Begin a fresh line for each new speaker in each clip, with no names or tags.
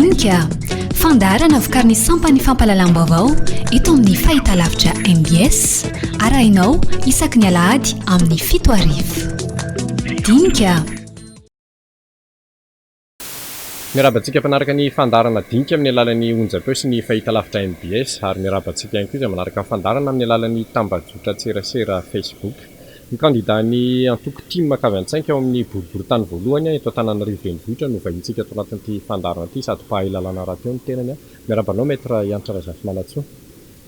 Dinika, fandaharana vokarin'ny sampan'ny fampahalalam-baovao eto amin'ny fahitalavitra mbs, arahinao isaky ny alahady amin'ny 7 hariva. Dinika.
Miarahaba antsika mpanaraka ny fandaharana Dinika amin'ny alalan'ny onjam-peo sy ny fahitalavitra mbs ary miarahaba antsika ihany koa izay manaraka ny fandaharana amin'ny alalan'ny tambajotran-tserasera Facebook. Ny kandidan'ny antoko tim Makavy Antsainka ao amin'ny boriborintany voalohany eto Antananarivo Renivohitra no vahintsika ato anatin'ity fandaharana ity sady mpahay lalàna rahateo ny tenany. Miarahaba anao Maître Hanitra Razafimanantsoa.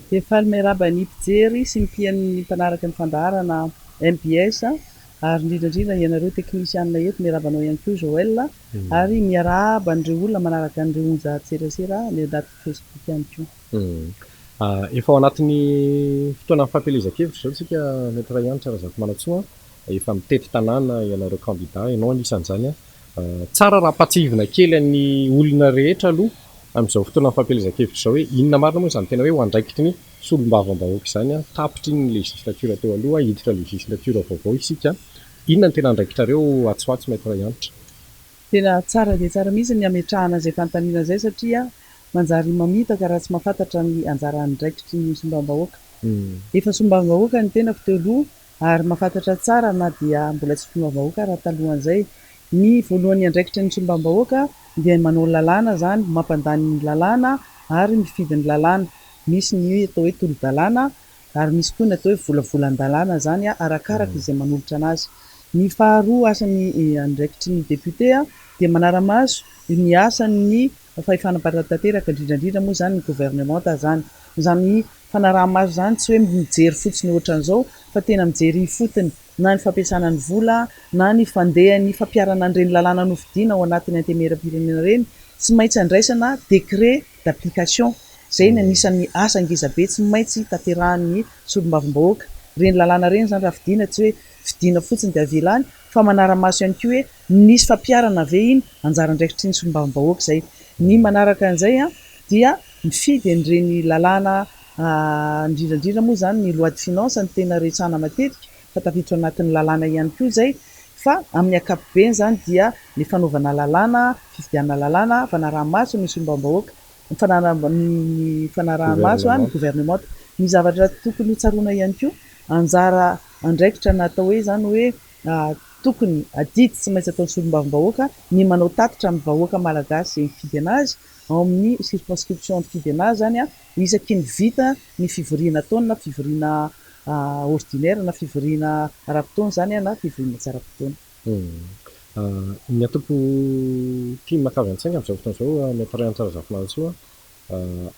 Dia faly miarahaba ny mpijery sy ny mpihaino mpanaraka ny fandaharana mbs ary indrindra indrindra ianareo teknisianina eto, miarahaba anao ihany koa Joël ary miarahaba an'ireo olona manaraka an'ireo onjan-tserasera any anaty Facebook ihany koa.
Efa ao anatin'ny fotoanan'ny fampielezan-kevitra izao isika Maître Hanitra Razafimanantsoa, efa mitety tanàna ianareo kandida, ianao anisan'izany. Tsara raha ampahatsiahivina kely an'ny olona rehetra aloha amin'izao fotoanan'ny fampielezan-kevitra izao hoe inona marina moa izany tena hoe ho andraikitry ny solombavambahoaka izany, tapitra iny ny législature teo aloha, hiditra législature vaovao isika. Inona no tena andraikitrareo atsy ho atsy Maître Hanitra?
Tena tsara dia tsara mihitsy ny hametrahana izay fanontaniana izay satria manjary mamitaka raha tsy mahafantatra ny anjara andraikitry ny solombavambahoaka. Efa solombavambahoaka ny tenako teo aloha ary mahafantatra tsara na dia mbola tsy solombavambahoaka ary talohan'izay. Ny voalohan'ny andraikitry ny solombavambahoaka dia ny manao lalàna izany, mampandany ny lalàna ary mifidy ny lalàna. Misy ny atao hoe tolo-dalàna ary misy koa ny atao hoe volavolan-dalàna izany arakaraka izay manolotra anazy. Ny faharoa asan'ny andraikitry ny député dia manara-maso ny asan'ny fahefana mpanatanteraka, indrindra indrindra moa izany ny governemanta izany. Izany fanaraha-maso izany tsy hoe mijery fotsiny ohatran'izao fa tena mijery ifotony na ny fampiasana ny vola na ny fandehan'ny fampiharana an'ireny lalàna nofidiana ao anatin'ny antenimieram-pirenena ireny. Tsy maintsy andraisana décret d'application. Izay no anisan'ny asa ngezabe tsy maintsy tanterahan'ny solombavambahoaka. Ireny lalàna ireny izany raha fidiana tsy hoe fidiana fotsiny dia avela any fa manara-maso ihany koa hoe nisy fampiharana ve iny, anjara andraikitry ny solombavambahoaka izay. Ny manaraka an'izay dia mifidy an'ireny lalàna indrindra indrindra moa izany ny loi de finance no tena resahana matetika fa tafiditra ao anatin'ny lalàna ihany koa izay fa amin'ny ankapobeny izany dia ny fanaovana lalàna, fifidianana lalàna, fanaraha-maso ny solombavambahoaka, ny ny fanaraha-maso ny governemanta. Ny zavatra tokony ho tsaroana ihany koa, anjara andraikitra na atao hoe izany hoe tokony adidy tsy maintsy ataon'ny solombavambahoaka ny manao tatitra amin'ny vahoaka malagasy izay mifidy anazy ao amin'ny circonscription mifidy anazy izany isaky ny vita ny fivoriana ataony na fivoriana ordinaire na fivoriana ara-potoana izany na fivoriana tsy ara-potoana.
Ny antoko tim Makavy Antsainga amin'izao fotoana izao, Maître Hanitra Razafimanantsoa,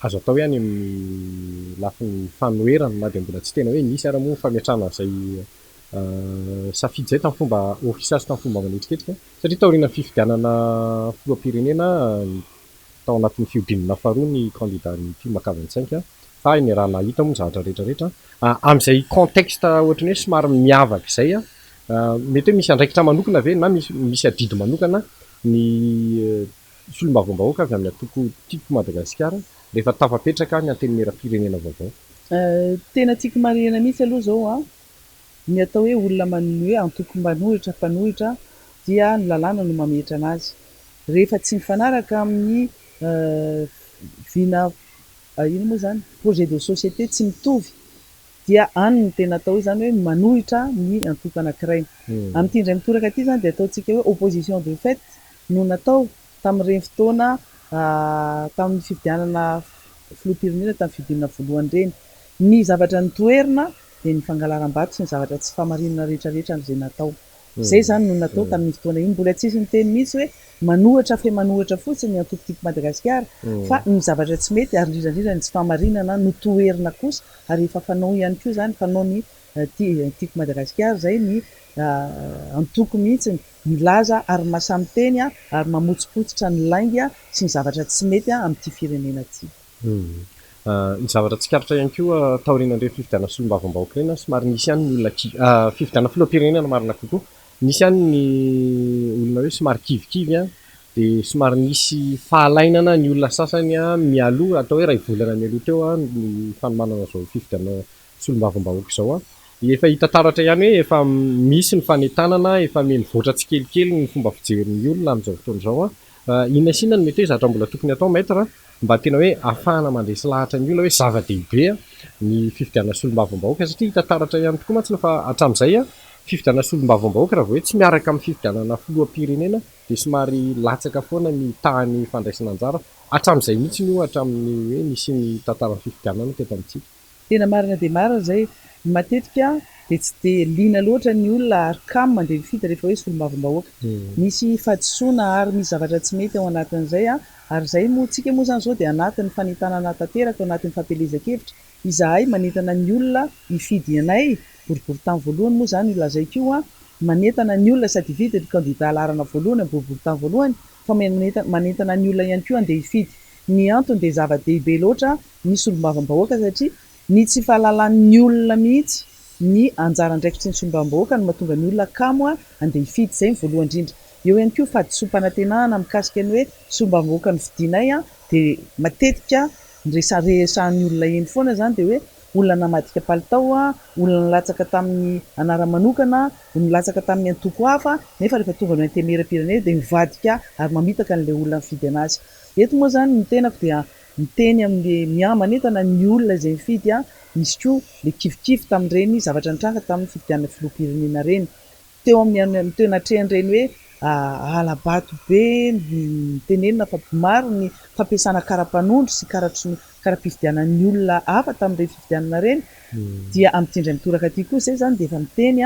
azo atao hoe any amin'ny lafiny fanoherana na dia mbola tsy tena hoe nisy ary moa ny fametrahana an'izay safidy izay tamin'ny fomba ofisialy sy tamin'ny fomba manetriketrika satria taorian'ny fifidianana filoham-pirenena tao anatin'ny fihodinana faharoa ny kandidan'ny tim Makavy Antsainga fa niaraha nahita moa ny zavatra rehetra rehetra amin'izay contexte ohatran'ny hoe somary miavaka izay mety hoe misy andraikitra manokana ve na misy misy adidy manokana ny solombavambahoaka avy amin'ny antoko Tiako Madagasikara rehefa tafapetraka ny antenimieram-pirenena vaovao?
Tena tiako marihina mihitsy aloha izao an, ny atao hoe olona hoe antoko mpanohitra mpanohitra dia ny lalàna no mametra anazy. Rehefa tsy mifanaraka amin'ny vina inona moa izany projet de société tsy mitovy dia any no tena atao hoe izany hoe manohitra ny antoko anankiray. Amin'ity indray mitoraka ity izany dia ataontsika hoe opposition de fait no natao tamin'ireny fotoana tamin'ny fifidianana filoham-pirenena tamin'ny fihodinana voalohany ireny. Ny zavatra notoherina dia ny fangalaram-bato sy ny zavatra tsy fahamarinana rehetra rehetra izay natao. Izay izany no natao tamin'iny fotoana iny. Mbola tsisy niteny mihitsy hoe manohatra fe manohatra fotsiny ny antoko Tiako Madagasikara fa ny zavatra tsy mety ary indrindra indrindra ny tsy fahamarinana no toherina kosa ary efa fanao ihany koa izany, fanaon'ny Tiako Madagasikara izay ny antoko mihitsy milaza ary mahasahy miteny ary mamotsipotsitra ny lainga sy ny zavatra tsy mety amin'ity firenena ity.
Ny zavatra tsikaritra ihany koa taorian'ireny fifidianana solombavambahoaka ireny, somary nisy ihany ny olona kivy, fifidianana filoham-pirenena marina kokoa, nisy ihany ny olona hoe somary kivikivy dia somary nisy fahalainana ny olona sasany mialoha, atao hoe iray volana mialoha teo ny fanomanana izao fifidianana solombavambahoaka izao. Efa hita taratra ihany hoe efa misy ny fanentanana, efa miha mivoatra tsikelikely ny fomba fijerin'ny olona amin'izao fotoana izao. Inona sy inona no mety hoe zavatra mbola tokony hatao Maître mba tena hoe ahafahana mandresy lahatra ny olona hoe zava-dehibe ny fifidianana solombavambahoaka satria hita taratra ihany tokoa mantsy fa hatramin'izay fifidianana solombavambahoaka raha vao hoe tsy miaraka amin'ny fifidianana filoham-pirenena dia somary latsaka foana ny tahan'ny fandraisana anjara hatramin'izay mihitsy io hatramin'ny hoe nisian'ny tantaran'ny fifidianana teto amintsika.
Tena marina dia marina izay. Matetika dia tsy dia liana loatra ny olona ary kamo mandeha mifidy rehefa hoe solombavambahoaka. Misy fahadisoana ary misy zavatra tsy mety ao anatin'izay ary izay moa, tsika moa izany izao dia anatin'ny fanentanana tanteraka, ao anatin'ny fampielezan-kevitra. Izahay manentana ny olona hifidy anay, boriborintany voalohany moa izany io lazaiko io, manentana ny olona sady hifidy ny kandida laharana voalohany amin'ny boriborintany voalohany fa manentana ny olona ihany koa handeha hifidy. Ny antony dia zava-dehibe loatra ny solombavambahoaka satria ny tsy fahalalan'ny olona mihitsy ny anjara andraikitry ny solombavambahoaka no mahatonga ny olona kamo handeha hifidy. Izay ny voalohany indrindra. Eo ihany koa fahadisoam-panantenana mikasika ny hoe solombavambahoaka nofidinay dia matetika ny resaresahan'ny olona eny foana izany dia hoe olona namadika palitao, olona nilatsaka tamin'ny anarany manokana, nilatsaka tamin'ny antoko hafa nefa rehefa tonga any antenimieram-pirenena dia mivadika ary mamitaka an'ilay olona nifidy anazy. Eto moa izany ny tenako dia miteny amin'ilay miahy manentana ny olona izay nifidy, misy koa ilay kivikivy tamin'ireny zavatra nitranga tamin'ny fifidianana filoham-pirenena ireny. Teo amin'ny teo anatrehan'ireny hoe hala-bato be nitenenina fa maro ny fampiasana kara-panondro sy karatry ny kara-pifidianan'ny olona hafa tamin'ireny fifidianana ireny dia amin'ity indray mitoraka ity kosa izay izany dia efa miteny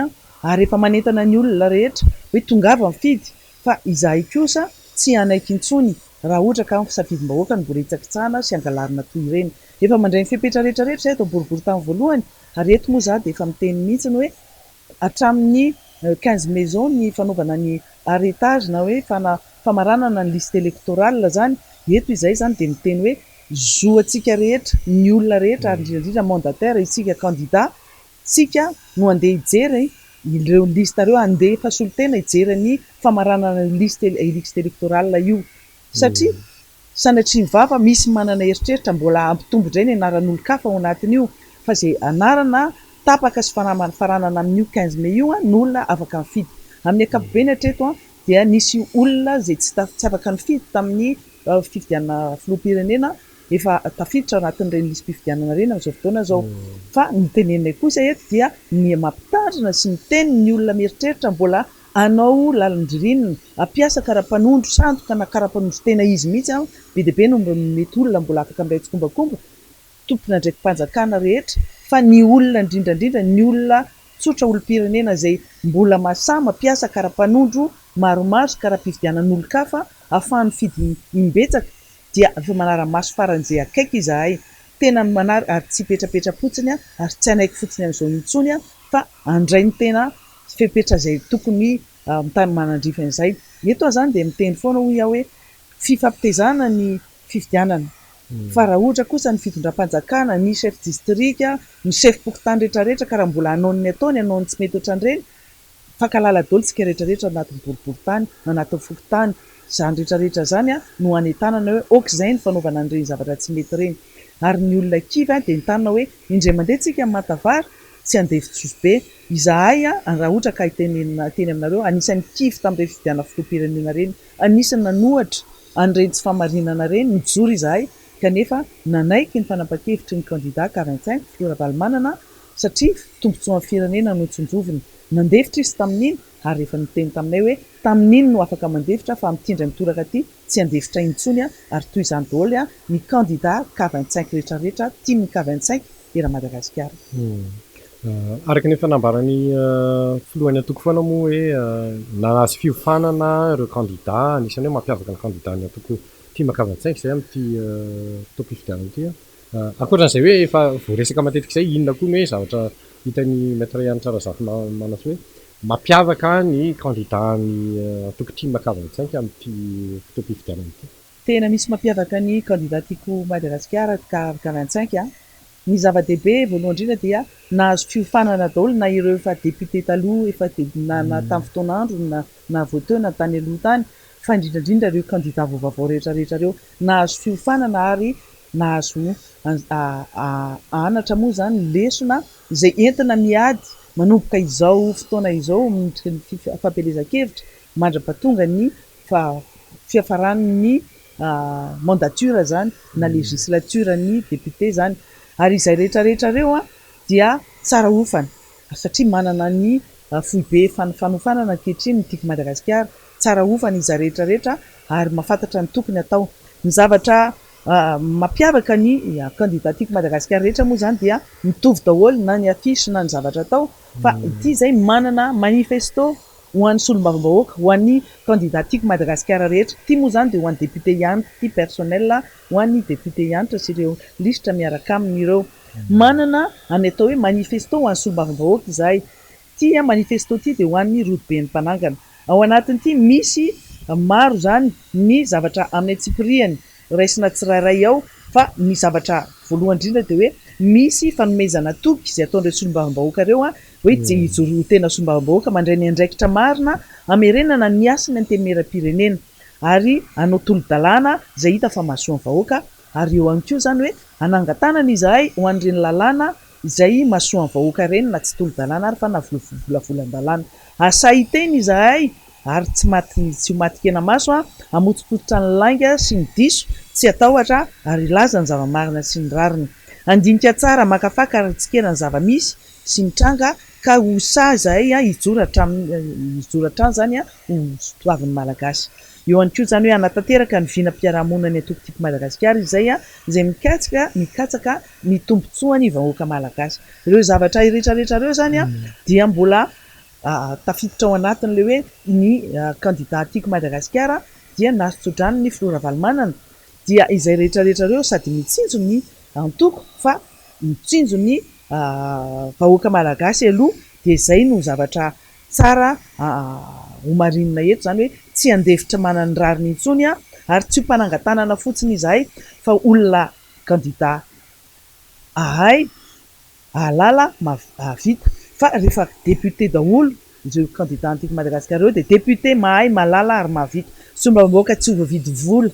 ary efa manentana ny olona rehetra hoe tongava mifidy fa izahay kosa tsy hanaiky intsony raha ohatra ka safidim-bahoaka no mbola hitsakitsahana sy hangalarina toy ireny. Efa mandray ny fepetra rehetra rehetra izahay eto Boriborintany voalohany ary eto moa izaho dia efa miteny mihitsy hoe hatramin'ny 15 mai izao ny fanaovana ny arrêtage na hoe famaranana ny liste électorale izany, eto izahay izany dia miteny hoe zo antsika rehetra, ny olona rehetra ary indrindra indrindra mandataire isika candidat, tsika no handeha hijery ireo liste ireo, handefa solontena hijery ny famaranana io liste liste électorale io satria sanatria ny vava misy manana eritreritra mbola hampitombo indray ny anaran'olon-kafa ao anatin'io fa izay anarana tapaka sy faranana amin'io 15 mai io no olona afaka mifidy. Amin'ny ankapobeny hatreto dia nisy olona izay tsy tsy afaka nifidy tamin'ny fifidianana filoham-pirenena efa tafiditra ao anatin'ireny lisi-pifidianana ireny amin'izao fotoana izao. Fa ny teneninay kosa eto dia ny mampitandrina sy miteny ny olona mieritreritra mbola hanao lalan-dririnina, hampiasa kara-panondro sandoka na kara-panondro tena izy mihitsy, be dia be no mety olona mbola afaka miray tsikombakomba, tompon'andraiki-panjakana rehetra fa ny olona indrindra indrindra ny olona tsotra olom-pirenena izay mbola mahasahy mampiasa kara-panondro maromaro sy kara-pifidianan'olon-kafa ahafahany mifidy im-betsaka dia efa manara-maso faran'izay akaiky izahay, tena manara ary tsy hipetrapetra-potsiny ary tsy hanaiky fotsiny an'izao intsony fa handray ny tena fepetra izay tokony manandrify an'izay. Eto aho izany dia miteny foana hoy aho hoe fifampitezana ny fifidianana fa raha ohatra kosa ny fitondram-panjakana, ny chef district, ny chef-pokontany rehetrarehetra ka raha mbola hanao ny ataony, hanao ny tsy mety ohatran'ireny, Fankahalala daholo tsika rehetra rehetra anatin'ny boriborintany, anatin'ny fokontany, izany rehetra rehetra izany no hanentanana hoe ok izay ny fanaovana an'ireny zavatra tsy mety ireny. Ary ny olona kivy dia entanina hoe indray mandeha tsika manta vary tsy handeha fitsoso be. Izahay raha ohatra ka hitenenina hiteny aminareo anisan'ny kivy tamin'ireny fifidianana filoham-pirenena ireny, anisan'ny nanohatra an'ireny tsy fahamarinana ireny, nijoro izahay kanefa nanaiky ny fanapahan-kevitry ny kandida K25, Filoha Ravalomanana, satria tombontsoan'ny firenena no tsinjoviny. Nandefitra izy tamin'iny ary efa niteny taminay hoe tamin'iny no afaka mandefitra fa amin'ity indray mitoraka ity tsy handefitra intsony ary toy izany daholo ny kandida K 25 rehetra rehetra tim K 25 eran'i Madagasikara.
Araka ny efa nambaran'ny filohan'ny antoko foana moa hoe nahazo fiofanana ireo kandida, anisan'ny hoe mampiavaka ny kandidan'ny antoko tim K 25 izay amin'ity taom-pifidianana ity. Ankoatran'izay hoe efa voaresaka matetika izay, inona koa ny hoe zavatra hitan'i Maître Hanitra Razafimanantsoa hoe mampiavaka ny kandidan'ny antoko tim K 25 amin'ity fotoam-pifidianana ity?
Tena misy mampiavaka ny kandida Tiako Madagasikara K 25 a! Ny zava-dehibe voalohany indrindra dia nahazo fiofanana daholo na ireo efa député taloha efa na na tamin'ny fotoan'androny na na vao teo na tany aloha tany fa indrindra indrindra ireo kandida vaovao rehetra rehetra ireo nahazo fiofanana ary nahazo anatra moa izany lesona izay entina miady manomboka izao fotoana izao ny fampielezan-kevitra mandra-pahatonga ny fiafaran'ny mandature izany na législature ny député izany. Ary izay rehetra rehetra ireo dia tsara hofana satria manana ny foibe fanofanana ankehitriny ny Tiako Madagasikara. Tsara hofana izay rehetra rehetra ary mahafantatra ny tokony atao. Ny zavatra mampiavaka ny kandida Tiako Madagasikara rehetra moa izany dia mitovy daholo na ny affiche na ny zavatra atao fa ity izay manana manifesto ho an'ny solombavambahoaka, ho an'ny kandida Tiako Madagasikara rehetra. Ity moa izany dia ho an'ny député Hanitra, ity personnel ho an'ny député Hanitra sy ireo lisitra miaraka aminy ireo. Manana ny atao hoe manifesto ho an'ny solombavambahoaka izahay. Ity manifesto ity dia ho an'ny rodoben'ny mpanangana. Ao anatin'ity misy maro izany ny zavatra amin'ny antsipiriany raisina tsirairay ao fa ny zavatra voalohany indrindra dia hoe misy fanomezana toky izay ataon'ireo solombavambahoaka ireo hoe tsy hijoro ho tena solombavambahoaka mandray ny andraikitra marina hamerenana ny hasin'ny antenimierampirenena ary hanao tolo-dalàna izay hita fa mahasoa ny vahoaka ary eo ihany koa izany hoe hanangan-tanana izahay ho an'ireny lalàna izay mahasoa ny vahoaka ireny na tsy tolo-dalàna ary fa na volavolan-dalàna. Asahy hiteny izahay ary tsy maty tsy ho maty kenamaso hamotopototra ny lainga sy ny diso, tsy hatahotra ary hilaza ny zava-marina sy ny rariny. Handinika tsara, hamakafaka ary hitsikera ny zava-misy sy ny tranga ka ho sahy izahay hijoro hatramin'ny hijoro hatrany izany ho sotoavin'ny Malagasy. Eo ihany koa izany hoe hanatanteraka ny vinam-piarahamonina ny antoko Tiako Madagasikara izay izay mikatsaka mikatsaka ny tombontsoan'ny vahoaka Malagasy. Ireo zavatra rehetra rehetra ireo izany dia mbola tafiditra ao anatin'ilay hoe ny kandida Tiako Madagasikara dia nahazo tsodrano ny filoha Ravalomanana dia izay rehetra rehetra ireo sady mitsinjo ny antoko fa mitsinjo ny vahoaka Malagasy aloha dia izay no zavatra tsara homarinina eto izany hoe tsy handefitra manana ny rariny intsony ary tsy ho mpanangan-tanana fotsiny izahay fa olona kandida ahay ahalala mahavita fa rehefa député daholo ireo kandida antiako Madagasikara ireo dia député mahay mahalala ary mahavita. Solombavambahoaka tsy ho voavidy vola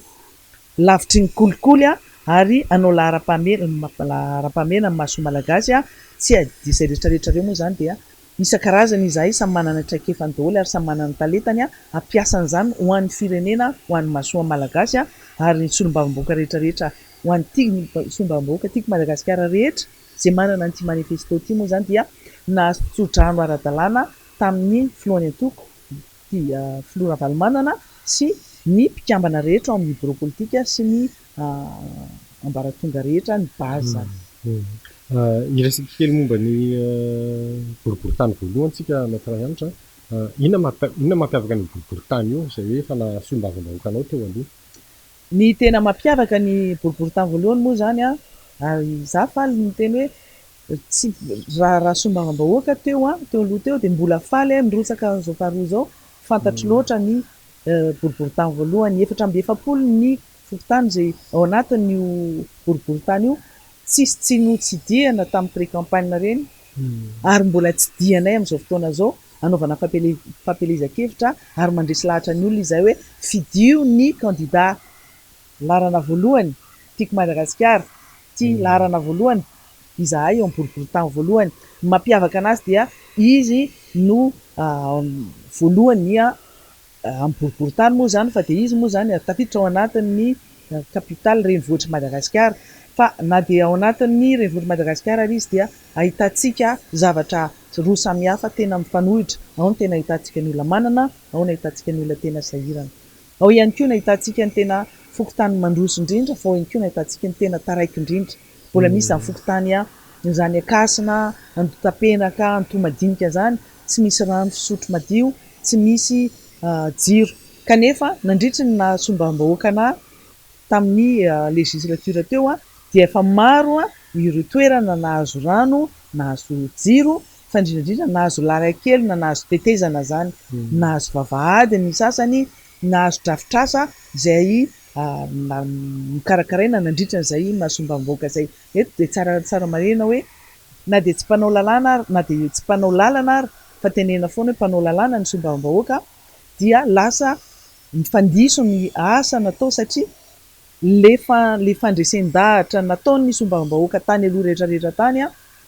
lavitry ny kolikoly ary hanao laharam-pahamehana amin'ny mahasoa Malagasy tsy izay rehetra rehetra ireo moa izany dia isan-karazany izahay samy manana ny traikefany daholo ary samy manana ny talentany hampiasa an'izany ho an'ny firenena ho an'ny mahasoa Malagasy ary ny solombavambahoaka rehetra rehetra ho an'ity solombavambahoaka tiako Madagasikara rehetra izay manana an'ity manifesto ity moa izany dia nahazo tsodrano ara-dalàna tamin'ny filohan'ny antoko ity filoha Ravalomanana sy ny mpikambana rehetra ao amin'ny birao politika sy ny ambaratonga rehetra ny base izany.
Hiresaka kely momba ny boriborintany voalohany tsika Maître Hanitra. Inona inona mampiavaka an'io boriborintany io izay hoe efa naha-solombavambahoaka anao teo aloha?
Ny tena mampiavaka ny boriborintany voalohany moa izany an, ary izaho faly miteny hoe tsy raha raha solombavambahoaka teo an, teo aloha teo dia mbola faly aho mirotsaka amin'izao faharoa izao, fantatro loatra ny boriborintany voalohany, 44 ny fokontany izay ao anatin'io boriborintany io, tsisy tsy notsidihana tamin'ny pré-campagne ireny ary mbola tsidihanay amin'izao fotoana izao, anaovana fampielezan-kevitra ary mandresy lahatra ny olona izahay hoe fidio ny kandida laharana voalohany Tiako Madagasikara, ity laharana voalohany izahay eo amin'ny boriborintany voalohany. Ny mampiavaka anazy dia izy no voalohany amin'ny boriborintany moa izany fa dia izy moa izany tafiditra ao anatin'ny capitale renivohitr'i Madagasikara. Fa na dia ao anatin'ny renivohitr'i Madagasikara ary izy dia ahitantsika zavatra roa samihafa tena mifanohitra, ao ny tena ahitantsika ny olona manana, ao ny ahitantsika ny olona tena sahirana. Ao ihany koa ny ahitantsika ny tena fokontany mandroso indrindra fa ao ihany koa ny ahitantsika ny tena taraiky indrindra. Mbola misy izany fokontany izany Ankasina, Andotapenaka, Antohomadinika izany, tsy misy rano fisotro madio, tsy misy jiro. Kanefa nandritry ny naha solombavambahoaka anà tamin'ny législature teo dia efa maro ireo toerana nahazo rano, nahazo jiro, fa indrindra indrindra nahazo lalan-kely na nahazo tetezana izany, nahazo vavahady ny sasany, nahazo drafitr'asa izay nokarakaraina nandritra an'izay maha-solombavambahoaka izay. Eto dia tsara tsara marihina hoe na dia tsy mpanao lalàna ary, na dia tsy mpanao lalana ary fa tenenina foana hoe mpanao lalàna ny solombavambahoaka dia lasa mifandiso ny asa natao satria le le fandresen-dahatra nataon'ny solombavambahoaka tany aloha rehetra rehetra tany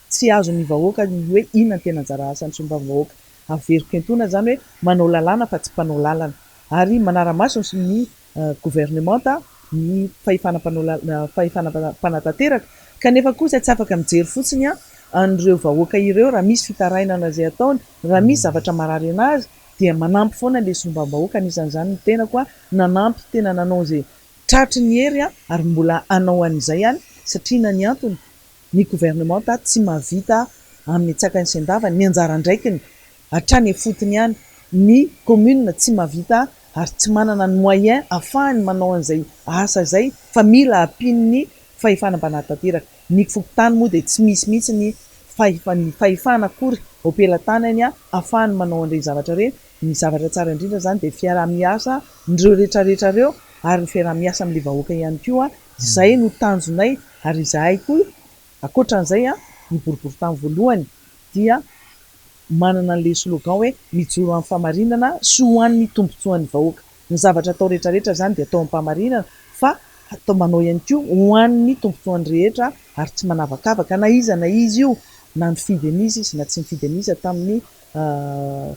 tsy azon'ny vahoaka ny hoe inona ny tena anjara asan'ny solombavambahoaka. Averiko entoana izany hoe manao lalàna fa tsy mpanao lalana ary manara-maso ny governemanta, ny fahefana mpanao fahefana mpanatanteraka, kanefa kosa tsy afaka mijery fotsiny an'ireo vahoaka ireo raha misy fitarainana izay ataony, raha misy zavatra marary anazy dia manampy foana ilay solombavambahoaka, anisan'izany ny tenako nanampy tena nanao izay tratry ny hery ary mbola hanao an'izay ihany satria na ny antony ny governemanta tsy mahavita amin'ny antsakany sy andavany ny anjara andraikiny hatrany ifotony ihany, ny commune tsy mahavita ary tsy manana ny moyen ahafahany manao an'izay asa izay fa mila ampian'ny fahefana mpanatanteraka. Ny fokontany moa dia tsy misy mihitsy ny ny fahefana akory ao am-pelatanany ahafahany manao an'ireny zavatra ireny. Ny zavatra tsara indrindra izany dia fiaraha-miasa n'ireo rehetrarehetra ireo ary ny fiaraha-miasa amin'ilay vahoaka ihany koa. Izay no tanjonay ary izahay koa ankoatran'izay ny boriborintany voalohany dia manana an'ilay slogan hoe mijoro amin'ny fahamarinana sy ho an'ny tombontsoan'ny vahoaka. Ny zavatra atao rehetrarehetra izany dia atao am-pahamarinana fa atao manao ihany koa ho an'ny tombontsoan'ny rehetra ary tsy manavakavaka na iza na iza io na nifidy an'iza izy na tsy nifidy an'iza tamin'ny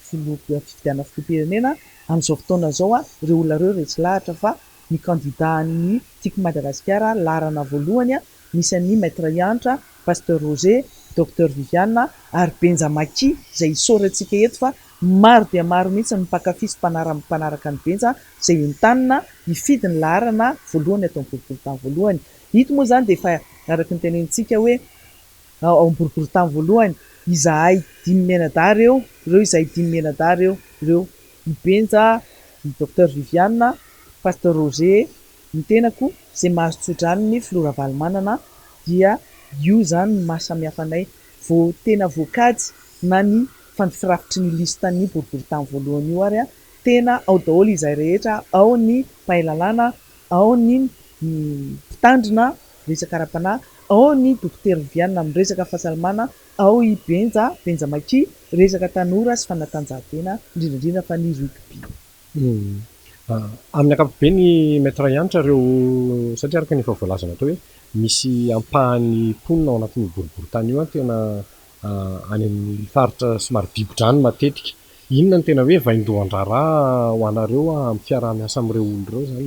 filoha fifidianana filoham-pirenena. Amin'izao fotoana izao ireo olona ireo resy lahatra fa ny kandida an'ny Tiako Madagasikara laharana voalohany misy an'i Maître Hanitra, Pasteur Roger, Docteur Viviane ary Benja Maki izay isaorantsika eto fa maro dia maro mihitsy ny mpankafy sy mpanaraka an'i Benja izay entanina hifidy ny laharana voalohany ato amin'ny boriborintany voalohany. Ito moa izany dia efa araka ny tenenintsika hoe ao amin'ny boriborintany voalohany izahay dimy mianadahy ireo, ireo izahay dimy mianadahy ireo, ireo i Benja, i Docteur Viviane, Pasteur Roger, Ny tenako izay mahazo tsodrano ny filoha Ravalomanana dia io izany no maha samihafa anay vao tena voakajy na ny firafitry ny liste ny boriborintany voalohany io ary tena ao daholo izahay rehetra ao ny mpahay lalàna ao ny mpitandrina resaka ara-panahy ao ny dokotera Viviane amin'ny resaka fahasalamana ao i Benja Benja Maki resaka tanora sy fanatanjahantena indrindra indrindra fa ny rugby.
Amin'ny ankapobeny Maître Hanitra ireo, satria araka ny efa voalazanao teo hoe misy ampahan'ny mponina ao anatin'io boriborintany io tena any amin'ny faritra somary dibo-drano matetika. Inona no tena hoe vaindohan-draharaha ho anareo amin'ny fiaraha-miasa amin'ireo olona ireo izany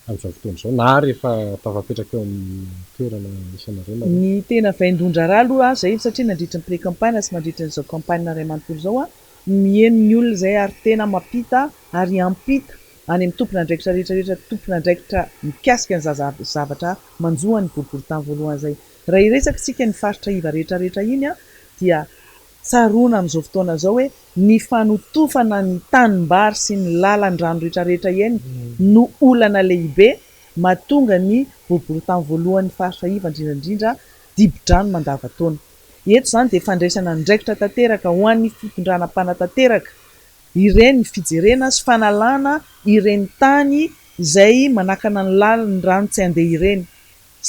amin'izao fotoana izao na rehefa tafapetraka eo amin'ny toerana misy anareo nareo?
Ny tena vaindohan-draharaha aloha izay satria nandritry ny pré-campagne sy nandritry an'izao campagne iray manontolo izao Miheno ny olona izay ary tena mampita ary hampita any amin'ny tompon'andraikitra rehetra rehetra tompon'andraikitra mikasika ny zaza zavatra manjo an'ny boriborintany voalohany izay. Raha hiresaka isika ny faritra iva rehetra rehetra iny dia tsaroana amin'izao fotoana izao hoe ny fanotofana ny tanimbary sy ny lalan-drano rehetra rehetra eny no olana lehibe mahatonga ny boriborintany voalohany faritra iva indrindra indrindra dibo-drano mandavan-taona. Eto izany dia fandraisana andraikitra tanteraka ho an'ny fitondrana mpanatanteraka ireny fijerena sy fanalana ireny tany izay manakana ny lalan'ny rano tsy handeha ireny.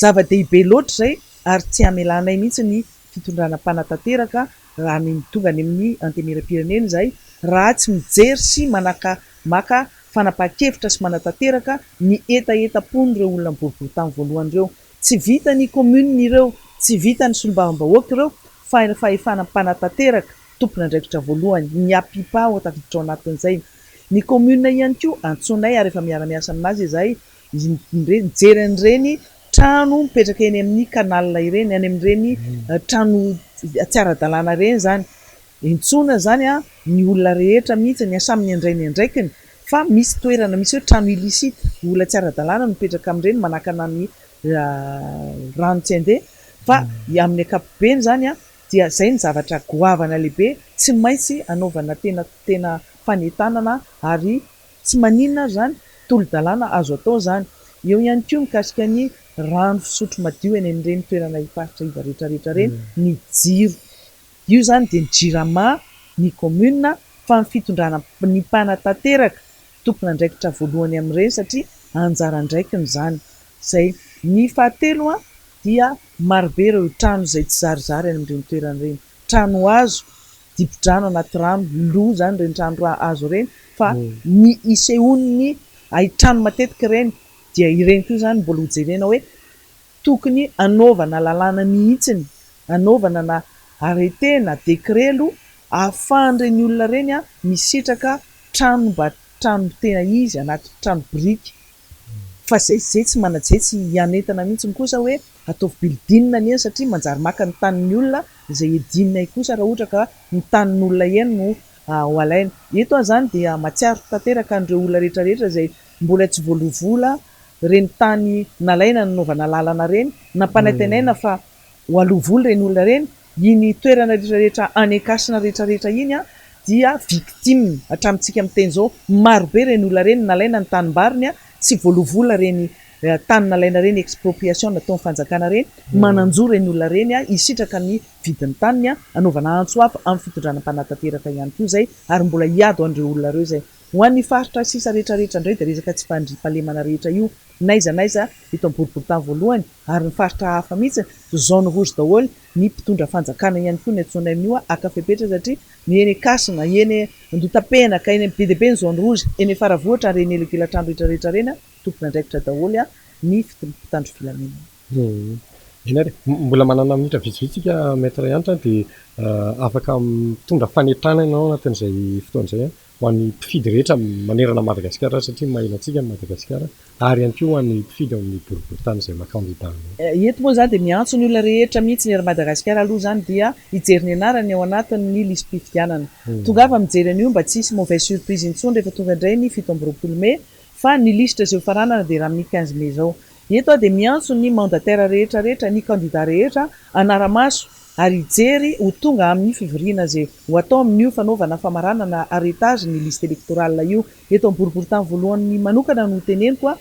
Zava-dehibe loatra izay ary tsy hamelanay mihitsy ny fitondrana mpanatanteraka raha ny tonga any amin'ny Antenimierampirenena izay raha tsy mijery sy manaka maka fanapahan-kevitra sy manatanteraka ny hetahetam-pon'ireo olona miboribory tany voalohany ireo. Tsy vita ny commune ireo, tsy vita ny solombavambahoaka ireo fa ny fahefana mpanatanteraka, tompon'andraikitra voalohany, ny APIPA ao tafiditra ao anatin'izay. Ny commune ihany koa antsoinay ary efa miara-miasa aminazy izahay mijery an'ireny trano mipetraka eny amin'ny canal ireny, any amin'ireny trano tsy ara-dalàna ireny izany. Entsoina izany ny olona rehetra mihitsy, ny samy ny handray ny andraikiny fa misy toerana misy hoe trano illicite, olona tsy ara-dalàna no mipetraka amin'ireny manakana ny rano tsy handeha fa amin'ny ankapobeny izany dia izay ny zavatra goavana lehibe tsy maintsy anaovana tena tena fanentanana ary tsy maninona ary izany tolo-dalàna azo atao izany. Eo ihany koa mikasika ny rano fisotro madio eny amin'ireny toerana faritra iva rehetra rehetra ireny, ny jiro. Io izany dia ny Jirama, ny commune, fa ny fitondrana ny mpanatanteraka tompon'andraikitra voalohany amin'ireny satria anjara andraikiny izany. Izay. Ny fahatelo dia marobe ireo trano izay tsy zarizary any amin'ireny toerana ireny. Trano hazo, dibo-drano anaty rano, lo izany ireny trano hazo ireny fa ny isehoan'ny hain-trano matetika ireny dia ireny koa izany mbola hojerena hoe Tokony hanaovana lalàna mihitsiny, hanaovana na arrêté na décret aloha ahafahan'ireny olona ireny misitraka trano mba trano tena izy anaty trano biriky. Fa zay zay tsy mana zay tsy hianentana mihitsy kosa hoe ataovy building ny eny satria manjary maka ny tanin'ny olona izay edinay kosa raha ohatra ka ny tanin'olona eny no ho alaina. Eto aho izany dia mahatsiaro tanteraka an'ireo olona rehetra rehetra izay mbola tsy voaloa vola ireny tany nalaina nanaovana lalana ireny, nampanantenaina fa ho aloa vola ireny olona ireny, iny toerana rehetra rehetra any Ankasina rehetra rehetra iny dia victime hatramintsika miteny izao, maro be ireny olona ireny nalaina ny tanimbariny, tsy voaloa vola ireny tany nalaina ireny, expropriation nataon'ny fanjakana ireny, manan-jo ireny olona ireny hisitraka ny vidin'ny taniny, hanaovana antso avo amin'ny fitondrana mpanatanteraka ihany koa izay ary mbola hiady ho an'ireo olona ireo izay. Ho an'ny faritra sisa rehetra rehetra indray dia resaka tsy fandriampahalemana rehetra io n'aiza n'aiza eto amin'ny boriborintany voalohany ary ny faritra hafa mihitsy, zone rouge daholo, ny mpitondra fanjakana ihany koa ny antsoinay amin'io haka fepetra satria ny eny Ankasina, eny Andohatapenaka, eny be dia be ny zone rouge, eny Faravohitra ary eny Elakelantrano rehetra rehetra ireny tompon'andraikitra daholo ny mpitandro filaminana.
Eny ary, mbola manana minitra vitsivitsy isika Maître Hanitra dia afaka mitondra fanentanana ianao anatin'izay fotoana izay ho an'ny mpifidy rehetra manerana an'i Madagasikara satria maheno antsika ny Madagasikara ary ihany koa ho an'ny mpifidy ao amin'ny boriborintany izay maha kandida anao.
Eto moa izany dia miantso ny olona rehetra mihitsy ny ery Madagasikara aloha izany dia hijery ny anarany ao anatin'ny lisi-pifidianana. Tongava mijery an'io mba tsy hisy mauvaise surprise intsony rehefa tonga indray ny 27 mai fa ny lisitra izay hofaranana dia raha amin'ny 15 mai izao. Eto aho dia miantso ny mandataire rehetra rehetra, ny kandida rehetra hanara-maso ary hijery ho tonga amin'ny fivoriana izay ho atao amin'io fanaovana famaranana arrêtage ny liste électorale io. Eto amin'ny boriborintany voalohany manokana no teneniko,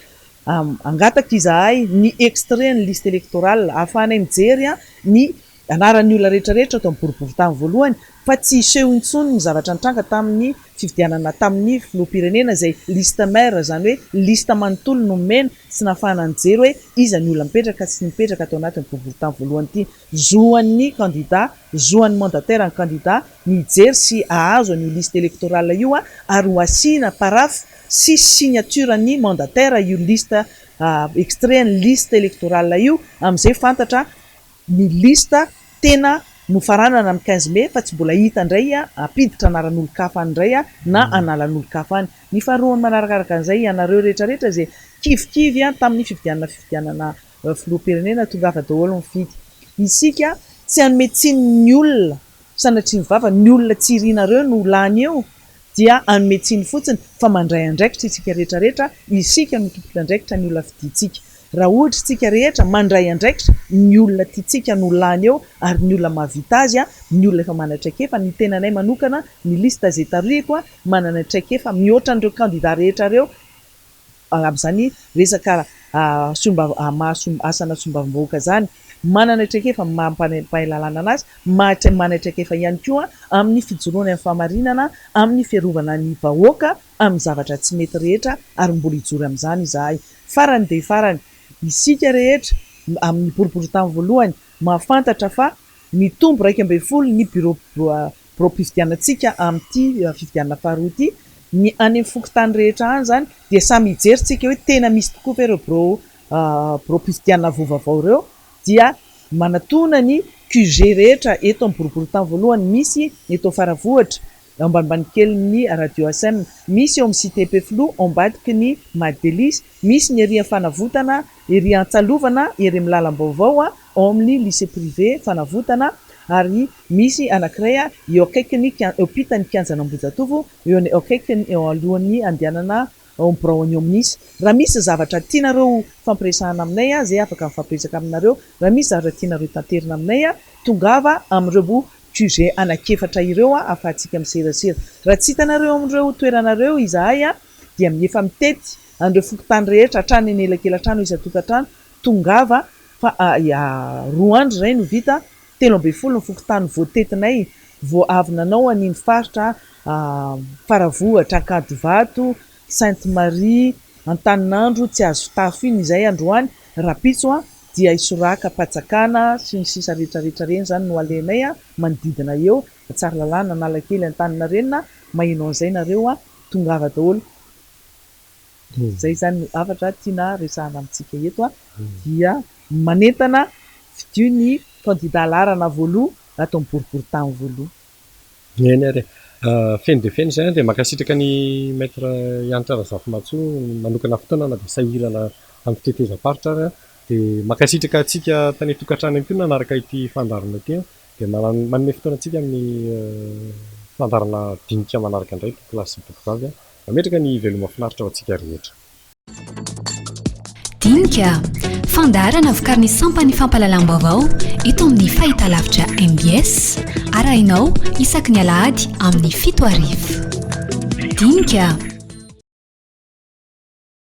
hangataka izahay ny extrait ny liste électorale ahafahanay mijery ny anaran'ny olona rehetra rehetra ato amin'ny boriborintany voalohany fa tsy hiseho intsony ny zavatra nitranga tamin'ny fifidianana tamin'ny filoham-pirenena izay liste mère izany hoe liste manontolo no nomena tsy nahafahana nijery hoe iza ny olona mipetraka sy tsy mipetraka ato anatin'ny boriborintany voalohany ity. Zo an'ny kandida, zo an'ny mandataire ny kandida ny hijery sy hahazo an'io liste électorale io ary ho asiana paraphe sy signature ny mandataire io liste extrait ny liste électorale io amin'izay fantatra ny liste tena nofaranana amin'ny 15 mai fa tsy mbola hita indray hampiditra anaran'olon-kafa any indray na hanalan'olon-kafa any. Ny faharoany manarakaraka an'izay ianareo rehetra rehetra izay kivikivy tamin'ny fifidianana fifidianana filoham-pirenena tongava daholo mifidy. Isika tsy hanome tsiny ny olona sanatria ny vava, ny olona tsy irinareo no lany eo dia hanome tsiny fotsiny fa mandray andraikitra isika rehetra rehetra, isika no tompon'andraikitra ny olona fidintsika. Raha ohatra isika rehetra mandray andraikitra, ny olona tiantsika no lany eo ary ny olona mahavita azy, ny olona efa manana traikefa, ny tenanay manokana, ny liste izay tarihiko manana traikefa mihoatra an'ireo kandida rehetra ireo, amin'izany resaka maha asana solombavambahoaka izany, manana traikefa amin'ny maha mpahay lalàna anazy, manana traikefa ihany koa amin'ny fijoroana amin'ny fahamarinana, amin'ny fiarovana ny vahoaka amin'ny zavatra tsy mety rehetra ary mbola hijoro amin'izany izahay. Farany dia farany, isika rehetra amin'ny boriborintany voalohany mahafantatra fa mitombo 11 ny birao biraom-pifidianantsika amin'ity fifidianana faharoa ity, ny any amin'ny fokontany rehetra any izany dia samy hijery tsika hoe tena misy tokoa ve ireo birao biraom-pifidianana vaovao ireo dia manatona ny QG rehetra eto amin'ny boriborintany voalohany misy eto Faravohitra eo ambanimbany kelin'ny Radio Asem, misy eo amin'ny Cité Ampefiloha ao ambadiky ny Mad Delice, misy ny ery Fanavotana ery Antsalovana ery amin'ny lalam-baovao ao amin'ny Lycée Privé Fanavotana ary misy anankiray eo akaikin'ny eo ampitan'ny kianjan'Ambohijatovo eo akaikin'ny eo alohan'ny andehanana ao amin'ny biraon'ny Omnis. Raha misy zavatra tianareo hifampiresahana aminay, izay afaka mifampiresaka aminareo. Raha misy zavatra tianareo tanterina aminay, tongava amin'ireo QG anankiefatra ireo ahafahantsika miserasera. Raha tsy hitanareo amin'ireo toerana ireo izahay dia efa mitety an'ireo fokontany rehetra hatrany anelakelan-trano isan-tokantrano, tongava fa 2 andro izay no vita, 13 ny fokontany voatetinay vao avy nanao an'iny faritra Faravohitra, Ankadivato, Sainte Marie, Antaninandro, Tsiazotafo iny izay androany, rahampitso dia Isoraka, Patsakana sy ny sisa rehetra rehetra ireny izany no alehanay manodidina eo, Tsaralalàna, Analakely, Antaninarenina, maheno an'izay nareo, tongava daholo. Izay izany no hafatra tiana resahana amintsika eto dia manentana fidio ny kandida laharana voaloha ato amin'ny boriborintany voaloha.
Eny ary e. Feno dia feno izay dia mankasitraka ny Maître Hanitra Razafimahatsoa manokana fotoana na dia sahirana Amin'ny fitetezam-paritra ary dia mankasitraka antsika tany an-tokantrano ihany koa nanaraka ity fandaharana ity dia manome fotoana antsika amin'ny fandaharana dinika manaraka indray tompokolahy sy tompokovavy. Mametraka ny veloma finaritra ho antsika rehetra.
Dinika, fandaharana vokarin'ny sampan'ny fampahalalam-baovao eto amin'ny fahitalavitra mbs, arahinao isaky ny alahady amin'ny 7 hariva. Dinika.